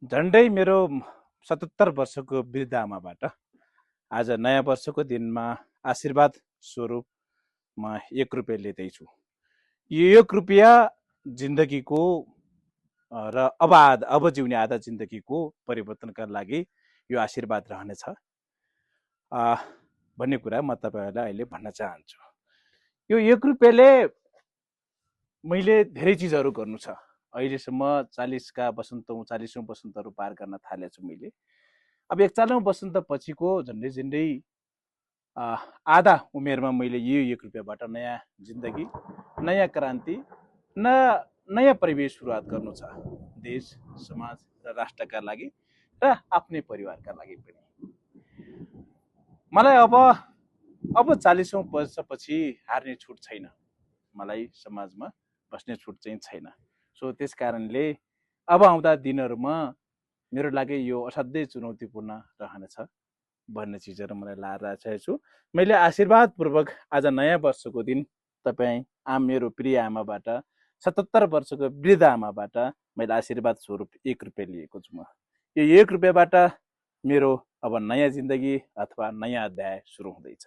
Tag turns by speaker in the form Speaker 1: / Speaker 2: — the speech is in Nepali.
Speaker 1: झन्डै मेरो 77 वर्षको वृद्ध आमाबाट आज नयाँ वर्षको दिनमा आशीर्वाद स्वरूप म 1 रुपियाँ लिँदैछु। यो 1 रुपियाँ जिन्दगीको र अब जिउने आधा जिन्दगीको परिवर्तनका लागि यो आशीर्वाद रहनेछ भन्ने कुरा म तपाईँहरूलाई अहिले भन्न चाहन्छु। यो 1 रुपियाँले मैले धेरै चिजहरू गर्नु छ। अहिलेसम्म 40का वसन्तौँ 40औं वसन्तहरू पार गर्न थालेछु मैले। अब 41औं वसन्त पछिको झन्डै झन्डै आधा उमेरमा मैले यो 1 रुपियाँबाट नयाँ जिन्दगी, नयाँ क्रान्ति, नयाँ परिवेश सुरुवात गर्नु छ, देश, समाज र राष्ट्रका लागि र आफ्नै परिवारका लागि पनि। मलाई अब 40औं वर्षपछि हार्ने छुट छैन, मलाई समाजमा बस्ने छुट चाहिँ छैन। सो त्यस कारणले अब आउँदा दिनहरूमा मेरो लागि यो असाध्यै चुनौतीपूर्ण रहनेछ भन्ने चिजहरू मलाई लाएर राखेको छु। मैले आशीर्वादपूर्वक आज नयाँ वर्षको दिन मेरो प्रिय आमाबाट, 77 वर्षको वृद्ध आमाबाट मैले आशीर्वाद स्वरूप 1 रुपियाँ लिएको छु। म यो 1 रुपियाँबाट मेरो अब नयाँ जिन्दगी अथवा नयाँ अध्याय सुरु हुँदैछ।